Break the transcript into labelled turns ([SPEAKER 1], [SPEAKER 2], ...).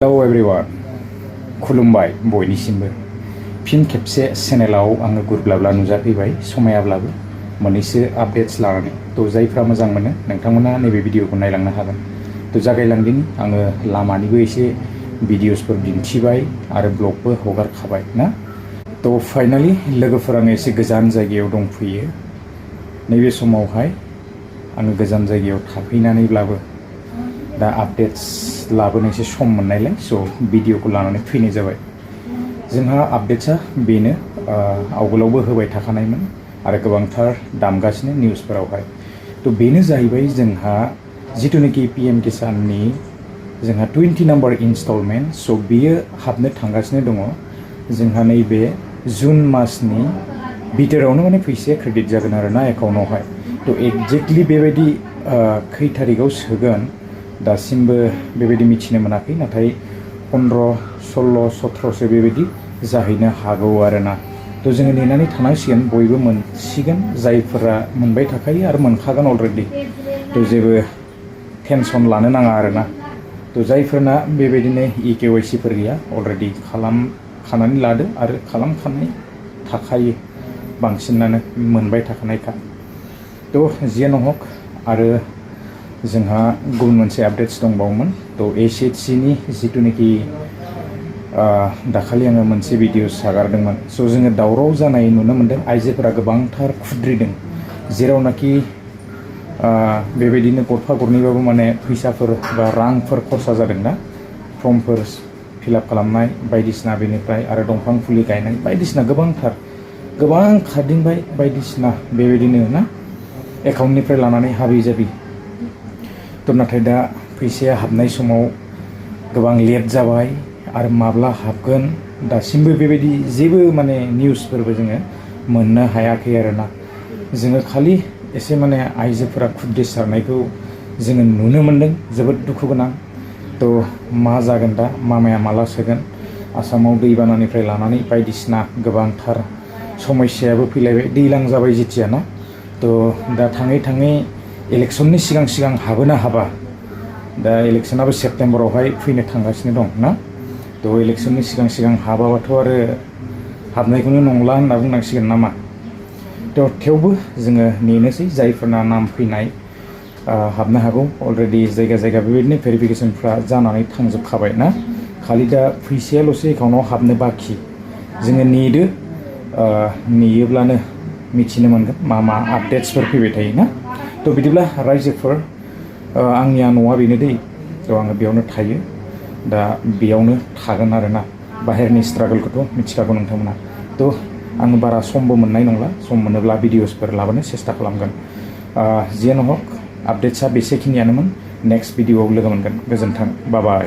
[SPEAKER 1] hello everyone खुलुमबाय बयनिसिमबो फिन खेबसे चेनेलाव आङो गुरब्लाब्ला नुजाफैबाय समायाब्लाबो मोननैसो आपडेट्स लानानै थ' जायफ्रा मोजां मोनो नोंथांमोना नैबे भिडिअखौ नायलांनो हागोन थ' जागायलांदिनि आङो लामानिबो एसे भिडिअसफोर दिन्थिबाय आरो ब्लगबो हगारखाबाय ना थ' फाइनालि लोगोफोर आङो एसे गोजान जायगायाव दंफैयो नैबे समावहाय आङो गोजान जायगायाव थाफैनानैब्लाबो दा आपडेट्स लाबोनो एसे सम मोननायलाय स' भिडिअखौ लानानै फैनाय जाबाय जोंहा आपडेट्सा बेनो आवगोलावबो होबाय थाखानायमोन आरो गोबांथार दामगासिनो निउसफोरावहाय थ' बेनो जाहैबाय जोंहा जिथुनाखि PM किसाननि जोंहा 20 नाम्बार इनस्टलमेन्ट स' बियो हाबनो थांगासिनो दङ जोंहा नैबे जुन मासनि बिथोरावनो माने फैसाया क्रेडिट जागोन आरोना एकाउन्टआवहाय थ' एक्जेक्टलि बेबायदि खै थारिखआव सोगोन दासिमबो बेबायदि मिथिनो मोनाखै नाथाय 15, 16, 17सो बेबायदि जाहैनो हागौ आरोना थ' जोङो नेनानै थानांसिगोन बयबो मोनसिगोन जायफोरा मोनबाय थाखायो आरो मोनखागोन अलरेडि थ' जेबो टेनसन लानो नाङा आरोना थ' जायफोरना बेबायदिनो EKYCफोर गैया अलरेडि खालामखानानै लादो आरो खालामखानाय थाखायो बांसिनानो मोनबाय थाखानायखा थ' जियानो हक आरो जोंहा गुबुन मोनसे आपडेट्स दंबावोमोन थ' HHCनि जिथुनाखि दाखालि आङो मोनसे भिडिअ सागारदोंमोन स' जोङो दावराव जानाय नुनो मोन्दों आइजोफोरा गोबांथार खुद्रिदों जेरावनाखि बेबायदिनो गरफा गरनैबाबो माने फैसाफोर बा रांफोर खरसा जादोंना फर्मफोर फिलआप खालामनाय बायदिसिना बेनिफ्राय आरो दंफां फुलि गायनाय बायदिसिना गोबां खारदिंबाय बायदिसिना बेबायदिनो ना एकाउन्टनिफ्राय लानानै हाबि जाबि थ' नाथाय दा फैसाया हाबनाय समाव गोबां लेट जाबाय आरो माब्ला हाबगोन दासिमबो बेबायदि जेबो माने निउसफोरबो जोङो मोननो हायाखै आरोना जोङो खालि एसे माने आइजोफोरा खुद्रिसारनायखौ जोङो नुनो मोन्दों जोबोद दुखु गोनां थ' मा जागोन दा मामाया माला सोगोन आसामाव दैबानानिफ्राय लानानै बायदिसिना गोबांथार समस्यायाबो फैलायबाय दैज्लां जाबाय जेथिया ना थ' दा थाङै इलेक्सननि सिगां हाबोना हाबा दा इलेक्सनाबो सेप्तेम्बरावहाय फैनो थांगासिनो दं ना थ' इलेक्सननि सिगां हाबाबाथ' आरो हाबनायखौनो नंला होनना बुंनांसिगोन नामा थ' थेवबो जोङो नेनोसै जायफोरना नाम फैनाय हाबनो हागौ अलरेडि जायगा बेबायदिनो भेरिफिकेसनफ्रा जानानै थांजोबखाबाय ना खालि दा फैसायाल'सो एकाउन्टआव हाबनो बाखि जोङो नेयोब्लानो मिथिनो मोनगोन मा आपडेट्सफोर फैबाय थायो ना थ' बिदिब्ला रायजोफोर आंनिया न'आ बेनो दै थ' आङो बेयावनो थायो दा बेयावनो थागोन आरोना बाहेरनि स्ट्रागोलखौथ' मिथिखागौ नोंथांमोना थ' आङो बारा समबो मोननाय नंला सम मोनोब्ला भिडिअसफोर लाबोनो सेस्था खालामगोन जियानो हक आपडेट्सआ बेसेखिनियानोमोन नेक्स्ट भिडिअआव लोगो मोनगोन गोजोन्थों बाय